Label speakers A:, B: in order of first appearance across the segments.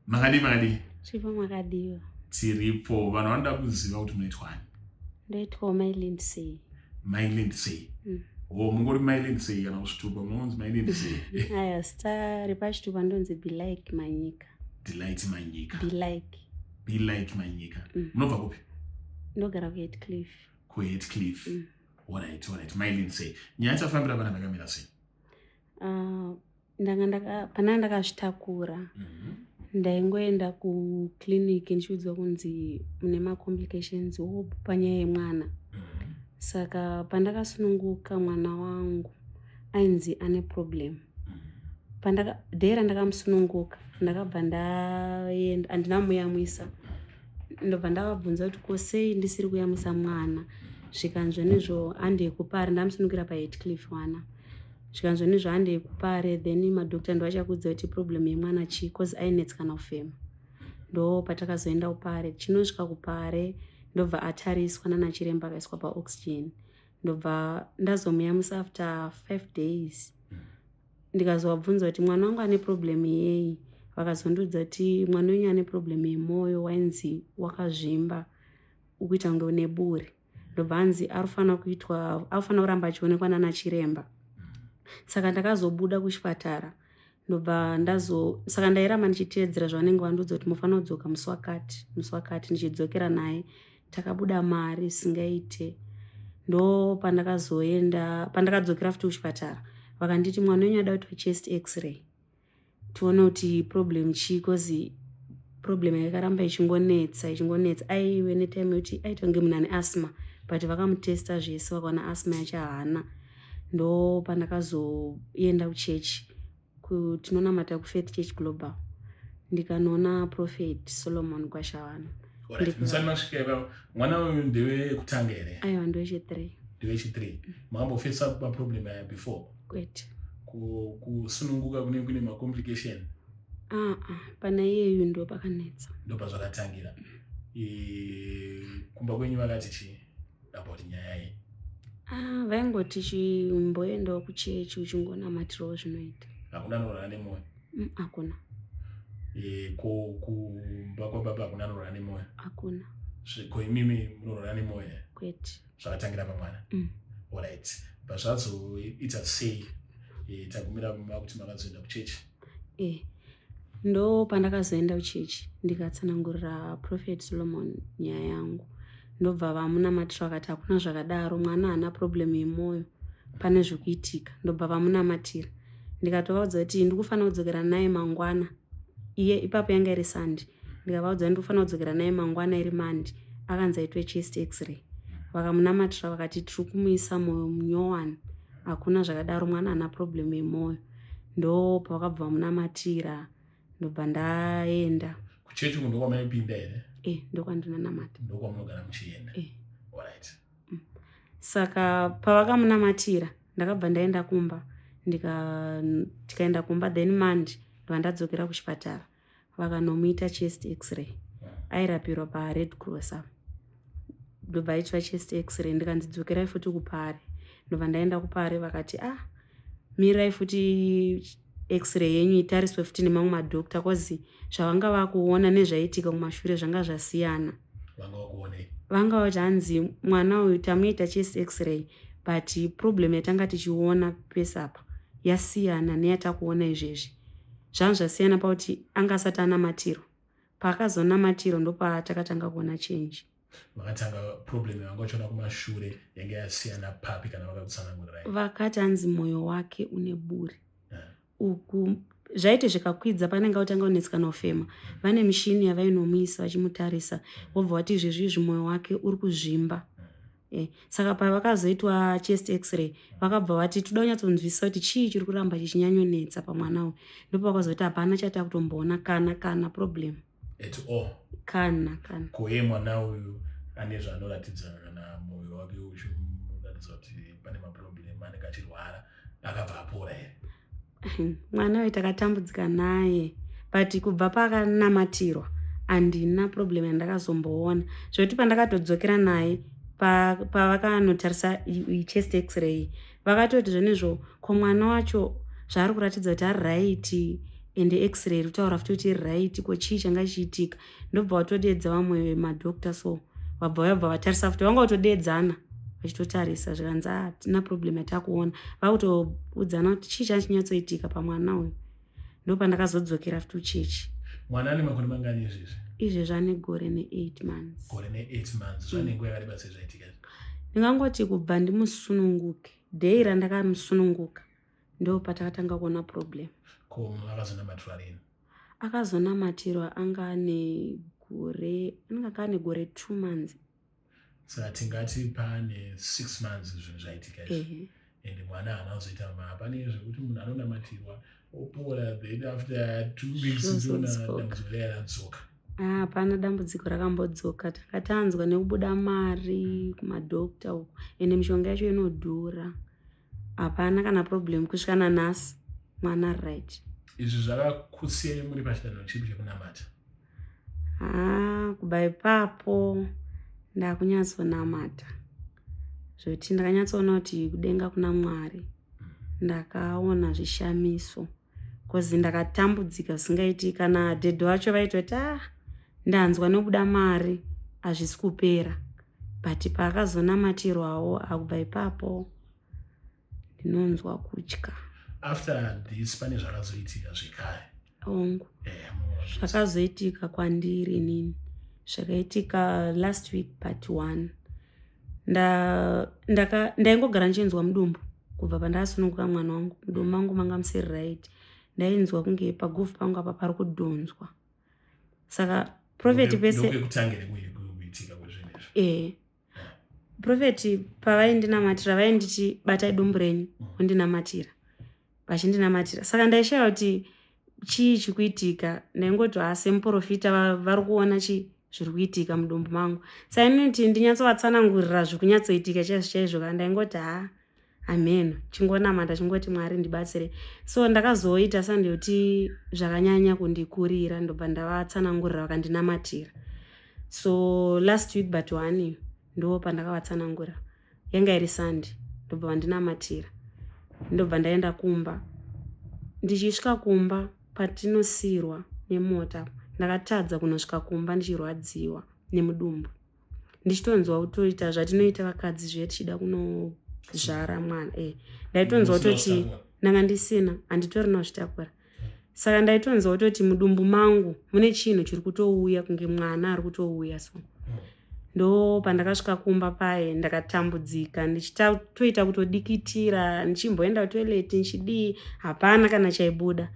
A: Makadii makadii?
B: Tiripo makadiwa.
A: Tiripo. Vanhu vanoda kuziva kuti munoitwani.
B: Ndoitwa Mai Lindsay.
A: Mai Lindsay. Oh, mungori Mai Lindsay kana kuzvitupa munonzi Mai Lindsay.
B: Aya, zita repachitupa ndonzi Be Like Manyika.
A: Delight Manyika.
B: Be Like.
A: Be Like Manyika. Munobva kupi?
B: Ndogara kuHeathcliff.
A: KuHeathcliff. Alright, alright. Mai Lindsay. Nyaya tafambira pana makamira sei?
B: Ndanga ndaka pana ndakazvitakura. Ndaingoenda kuclinic ndichiudzwa kunzi mune macomplications hope panyaya yemwana. Saka pandakasununguka mwana wangu ainzi ane problem. Pandaka day randakamusununguka ndakabva ndaenda handina muyamwisa. Ndobva ndavabvunza kuti ko sei ndisiri kuyamwisa mwana. Zvikanzwa nezvo handei kuPare ndamusunungira paHeathcliff mwana. Zvikanzwa nezvo handei kuPare then madhokota ndo achakuudza kuti problem yemwana chii cause ainetsekana kufema. Ndo patakazoenda kuPare. Tichinosvika kuPare ndobva atariswa nana chiremba akaiswa paoxygen. Ndobva ndazomuyamwisa after 5 days. Ndikazovabvunza kuti mwana wangu ane problem yei. Vakazondiudza kuti mwana wenyu ane problem yemwoyo wainzi wakazvimba ukuita kunge une buri. Ndobva anzi arifanira kuitwa anofanira kuramba achionekwa nana chiremba. Saka ndakazobuda kuchipatara ndobva ndazo saka ndairamba ndichiteedzera zvavanenge vandiudza kuti mufanira kudzoka musi wakati musi wakati ndichidzokera naye. Takabuda mari isingaite. Ndo pandakazoenda pandakadzokera futi kuchipatara vakanditi mwana wenyu ada kuitwa chest x-ray tione kuti problem chii cause problem yakaramba ichingonetsa ichingonetsa aive netime yekuti aita kunge munhu ane asthma but vakamutesta zvese vakaona asthma yacho haana. Ndo pandakazoenda kuchechi tinonamata kuFaith Church Global ndikanoona Prophet Solomon Gwashavanhu.
A: Alright, musati masvika ipapo mwana uyu ndewekutanga here?
B: Aiwa, ndewechi3.
A: Ndewechi3. Makambofesa maproblem aya before?
B: Kwete.
A: Kusununguka kune kune macomplication?
B: Aa, pana iyeyu ndo pakanetsa.
A: Ndo pazvakatangira. Kumba kwenyu vakati chii about nyaya iyi?
B: Ah, vaingoti chimboendawo kuchechi uchingonamatirawo zvinoita.
A: Hakuna anorwara nemwoyo?
B: Hakuna.
A: Ko kumba kwababa hakuna anorwara nemwoyo?
B: Hakuna.
A: Ko imimi munorwara nemwoyo?
B: Kwete.
A: Zvakatangira pamwana?
B: Mm.
A: Alright. Pazvazoita sei? Tagumira makuti makazoenda kuchechi.
B: Ndo pandakazoenda kuchechi ndikatsanangurira Prophet Solomon nyaya yangu. Ndobva vamunamatira vakati hakuna zvakadaro mwana haana problem yemwoyo pane zvekuitika. Ndobva vamunamatira. Ndikatovaudza kuti ndikufanira kudzokera naye mangwana. Iye ipapo yanga iri Sunday. Ndikavaudza kuti ndikufanira kudzokera naye mangwana iri Monday. Akanzi aitwe chest x-ray. Vakamunamatira vakati tiri kumuisa mwoyo munyowani. Hakuna zvakadaro mwana haana problem yemwoyo. Ndo pavakabva vamunamatira ndobva ndaenda.
A: Kuchechi uku ndokwamaipinda here?
B: Ndokwandinonamata.
A: Ndokwamunogara muchienda?
B: Eh.
A: Alright.
B: Saka pavakamunamatira ndakabva ndaenda kumba tikaenda kumba then Monday ndobva ndadzokera kuchipatara vakanomuita chest x-ray. Airapirwa paRed Cross apa. Ndobva aitwa chest x-ray ndikanzi dzokerai futi kuPare. Ndobva ndaenda kuPare vakati ah mirai futi x-ray yenyu itariswe futi nemamwe madhokta cause zvavanga vakuona nezvaiitika kumashure zvanga zvasiyana.
A: Vanga vakuonei?
B: Vanga vati hanzi mwana uyu tamuita chest x-ray but problem yatanga tichiona pese apa yasiyana neyatakuona izvezvi. Zvanga zvasiyana pakuti anga asati anamatirwa. Paakazonamatirwa ndopatakatanga kuona change.
A: Vakatanga problem yavanga vachiona kumashure yange yasiyana papi kana vakakutsanangurirai?
B: Vakati hanzi mwoyo wake une buri. Uku zvaiti zvikakwidza panenge otanga kunetsekana kufema. Vane mishini yavainomuisa vachimutarisa vobva vati izvezvi izvi mwoyo wake uri kuzvimba. Saka pavakazoitwa chest x-ray vakabva vati toda kunyatsonzwisisa kuti chii chiri kuramba chichinyanyonetsa pamwana uyu. Ndopavakazoti hapana chatakutomboona kana problem.
A: At all.
B: Kana.
A: Ko iye mwana uyu ane zvaanoratidza kana mwoyo wake uchimuratidza kuti pane maproblem anenge achirwara akabva apora here?
B: Mwana uyu takatambudzika naye but kubva pakanamatirwa handina problem yandakazomboona. Zvekuti pandakatodzokera naye pavakanotarisa chest x-ray vakatoti zvenezvo ko mwana wacho zvaari kuratidza kuti ari right. Ende x-ray iri kutaura futi kuti right, ko chii changa chiitika? Ndobva watodedza vamwe madoctor, so vabva vabva vatarisa futi, vanga vatodeedzana vachitotarisa, zvikanzi, "Ah, tina problem yatakuona." Vakutoudzana kuti chii chachinyatsoitika pamwana uyu. Ndopandakazodzokera futi kuchechi.
A: Mwana ane makore mangani izvezvi?
B: Izvezvi ane gore ne8 months.
A: Gore ne8 months. Zvane nguva yakareba sei zvaitika izvi?
B: Ndingangoti kubva ndimusununguke, day randakamusununguka, ndo patakatanga kuona problem.
A: Ko akazonamatirwa rini?
B: Akazonamatirwa anga ane gore, anenge anga ane gore 2 months.
A: Saka tingati pane 6 months zvinhu zvaitika izvi?
B: Ehe.
A: And mwana haana kuzoita pane zvekuti munhu anonamatirwa opora, then after 2 weeks
B: Zvozodzoka.
A: ndiona dambudziko riya radzoka?
B: Ah, hapana dambudziko rakambodzoka. Tanga tanzwa nekubuda mari kumadoctor uku, ende mishonga yacho inodhura. Hapana kana problem kusvika nanhasi, mwana right.
A: Izvi zvakakusiyai muri pachidanho chipi chekunamata?
B: Haa, kubva ipapo ndakunyatsonamata zvokuti ndakanyatsoona kuti kudenga kuna Mwari. Ndakaona zvishamiso, cause ndakatambudzika zvisingaiti. Kana dhedhi wacho vaitoti, "Ah, ndanzwa nekuda mari, hazvisi kupera." But paakazonamatirwawo, akubva ipapo ndinonzwa kutya.
A: After this pane zvakazoitika zvekare?
B: Ongu. Zvakazoitika kwandiri inini, zvakaitika last week but one. Ndaingogara ndichinzwa mudumbu kubva pandakasununguka mwana wangu. Mudumbu mangu manga musiri right, ndainzwa kunge paguvhu pangu apa pari kudhonzwa. Saka prophet pese
A: Ndokekutanga here kuitika kwezvinhu izvi?
B: Eh, prophet pavaindinamatira vainditi, "Batai dumbu renyu," ondinamatira, vachindinamatira. Saka ndaishaya kuti chii chikuitika. Ndaingoti, ha, semuprofita vari kuona chi zviri kuitika mudumbu mangu. Saka inoti ndinyatsovatsanangurira zviri kunyatsoitika chaizvo chaizvo kana ndaingoti, ha, hameno, chingonamata, chingoti, "Mwari, ndibatsire." So ndakazoita sandekuti zvakanyanya kundikurira, ndobva ndavatsanangurira, vakandinamatira. So last week but one ndo pandakavatsanangura, yanga iri Sunday, ndobva vandinamatira, ndobva ndaenda kumba. Ndichisvika kumba, patinosiyirwa nemota, ndakatadza kunosvika kumba ndichirwadziwa nemudumbu, ndichitonzwa kutoita zvatinoita vakadzi zviye tichida kunozvara mwana. Ndaitonzwa kutoti ndanga ndisina, handitorina kuzvitakura. Saka ndaitonzwa kutoti mudumbu mangu mune chinhu chiri kutouya, kunge mwana ari kutouya. So ndo pandakasvika kumba paye, ndakatambudzika ndichitoita kutodikitira, ndichimboenda kutoilet, ndichidii, hapana kana chaibuda.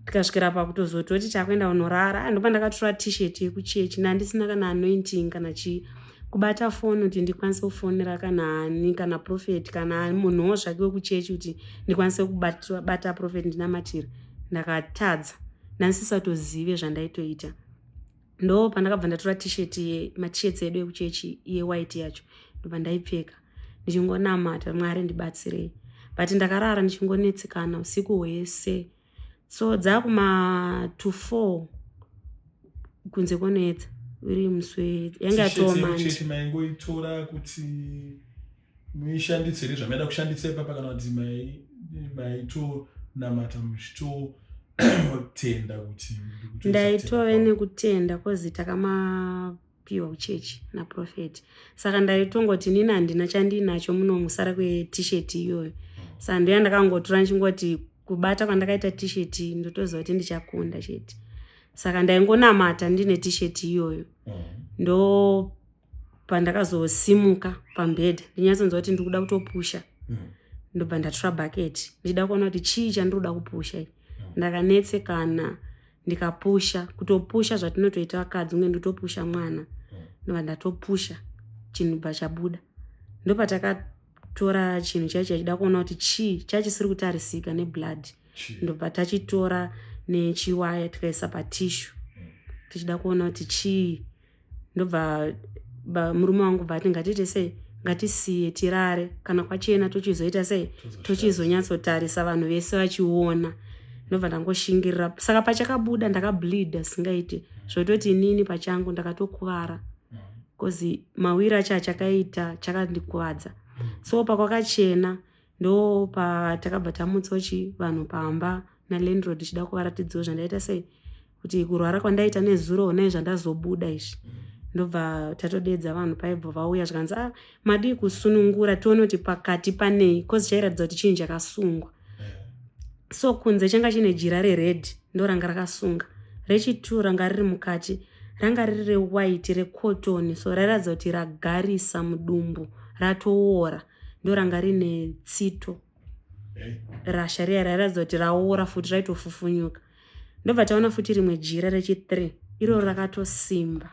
B: Tikasvikira pakutozototi takuenda kunorara. Ndo pandakatora T-shirt yekuchechi, nandisina kana anointing kana chii, kubata foni kuti ndikwanise kufonera kana ani, kana prophet, kana munhuwo zvake wekuchechi, kuti ndikwanise kubata prophet ndinamatire. Ndakatadza, ndandisisatozive zvandaitoita. Ndo pandakabva ndatora T-shirt, maT-shirts edu ekuchechi, yewhite yacho, ndobva ndaipfeka ndichingonamata, "Mwari, ndibatsirei." But ndakarara ndichingonetsekana usiku hwese. So dzakuma to 4, kunze kunoedza, uri musi yanga yatoo Monday.
A: Maingoitora kuti muishandise here zvamaida kushandisa ipapa, kana kuti maitonamata muchitotenda kuti
B: Ndaitove nekutenda, cause takamapiwa kuchechi naprophet. Saka ndaitongoti nini handina chandinacho muno musara kweT-shirt iyoyo. Saka ndoya ndakangotora ndichingoti kubata kwandakaita T-shirt, ndotoziva kuti ndichakunda chete. Saka ndaingonamata ndine T-shirt iyoyo. Ndo pandakazosimuka pamubhedha, ndinyatsonzwa kuti ndiri kuda kutopusha. Ndobva ndatora bhaketi ndichida kuona kuti chii chandiri kuda kupusha. Ndakanetsekana, ndikapusha, kutopusha zvatinotoita vakadzi, unge ndotopusha mwana. Ndobva ndatopusha, chinhu bva chabuda. Ndopatakatora chinhu chaicho chachida kuona kuti chii chachisiri kutarisika neblood. Ndobva tachitora nechiwaya, tikaisa patissue, tichida kuona kuti chii. Ndobva murume wangu bva ati, "Ngatiite sei, ngatisiye tirare, kana kwachena tochizoita sei, tochizonyatsotarisa vanhu vese vachiona." Ndobva ndangoshingirira. Saka pachakabuda ndakableeda singaiti, zvototi inini pachangu ndakatokuvara, cause mawiri acho achakaita chakandikuvadza. So pakwakachena, ndo patakabva tamutsawo chi vanhu pamba. Nalandlord ndichida kuvaratidzawo zvandaita sei, kuti kurwara kwandaita nezuro, honai zvandazobuda izvi. Ndobva tatodedza vanhu, paibva vauya, zvikanzi, "A, madii kusunungura tione kuti pakati panei?" 'Cause chairatidza kuti chinhu chakasungwa. So kunze changa chine jira rered, ndo ranga rakasunga. Rechi2 ranga riri mukati, ranga riri rewhite, recotton, so rairatidza kuti ragarisa mudumbu, ratoora. Ndo ranga rine tsito. Rasha riya rairatidza kuti raora futi, raitofufunyuka. Ndobva taona futi rimwe jira rechi3, iroro rakatosimba.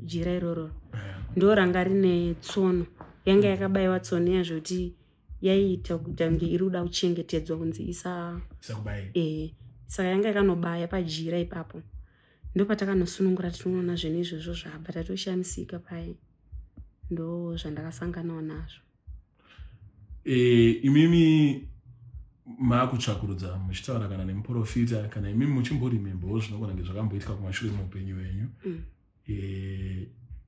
B: Jira iroro ndo ranga rine tsono, yanga yakabayiwa tsono iya, zvekuti yaiita kuita kunge iri kuda kuchengetedzwa kunzi isa
A: Isakubayi.
B: Saka yanga yakanobaya pajira ipapo. Ndopatakanosunungura, tinoona zvinhu izvozvo zvabva. Tatoshamisika pai. Ndo zvandakasanganawo nazvo.
A: Imimi maakutsvakurudza, muchitaura kana nemuprofita, kana imimi muchimboremembawo zvinogona kunge zvakamboitika kumashure muupenyu hwenyu,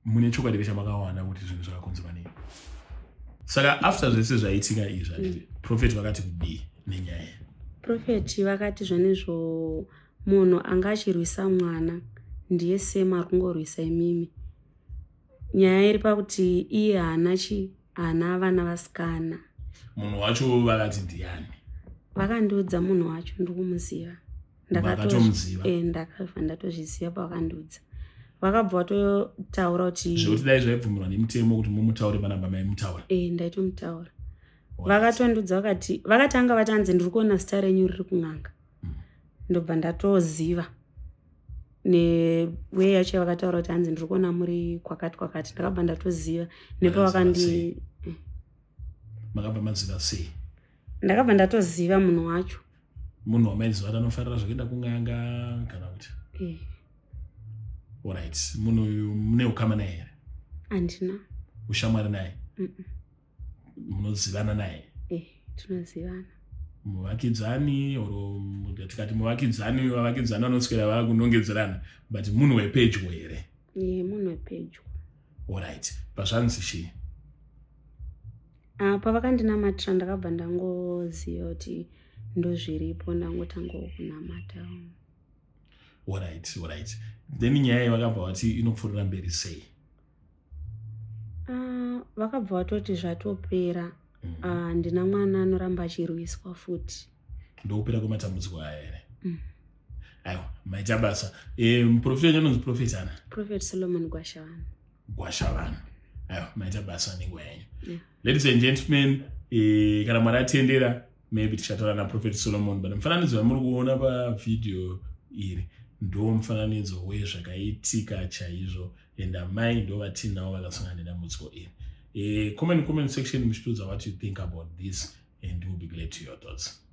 A: mune chokwadi chamakawana kuti zvinhu zvakakonzerwa nei? Saka after zvese zvaitika izvi, handiti, prophet vakati kudii nenyaya?
B: Prophet vakati zvonizvo, munhu anga achirwisa mwana ndiye same ari kungorwisa imimi. Nyaya iri pakuti iye haana chi haana vana vasikana.
A: Munhu wacho vakati ndiani?
B: Vakandiudza munhu wacho, ndiri kumuziva.
A: Makatomuziva?
B: Ndakabva ndatozviziva pavakandiudza. Vakabva vatotaura kuti
A: Zvekuti dai zvaibvumirwa nemutemo kuti mumutaure panamba, maimutaura?
B: Ndaitomutaura. Vakatondiudza, vakati vakatanga vati, "Hanzi ndiri kuona zita renyu riri kun'anga." Ndobva ndatoziva neway yacho yavakataura kuti, "Hanzi ndiri kuona muri kwakati kwakati." Ndakabva ndatoziva nepavakandi
A: Makabva maziva sei?
B: Ndakabva ndatoziva munhu wacho.
A: Munhu wamaiziva kuti anofarira zvekuenda kun'anga, kana kuti? Alright, munhu uyu mune ukama naye here?
B: Handina.
A: Ushamwari naye? Munozivana naye?
B: Tinozivana.
A: Muvakidzani, or tikati muvakidzani, vavakidzani vanoswera vakunongedzerana, but munhu wepedyo here?
B: Munhu wepedyo.
A: Alright, pazvanzi chii?
B: Ah, pavakandinamatira ndakabva ndangoziva kuti ndozviripo, ndangotangawo kunamata.
A: Alright, then nyaya iyi vakabva vati inopfuurira mberi sei?
B: Ah, vakabva vatoti zvatopera. Ah, ndina mwana anoramba achirwiswa futi.
A: Ndokupera kwematambudziko aya here?
B: Mm.
A: Aiwa, maita basa. Muprofita wenyu anonzi Prophet ana?
B: Prophet Solomon Gwashavanhu.
A: Gwashavanhu. Aiwa, maita basa nenguva yenyu.
B: Yeah.
A: Ladies and gentlemen, kana Mwari atendera, maybe tichataura naProphet Solomon, but mufananidzo wamuri kuona pavhidhiyo iri ndo mufananidzo wezvakaitika chaizvo, and amai ndo vatinavo vakasangana nedambudziko iri. Comment, comment section muchitiudza what you think about this, and we'll be glad to your thoughts.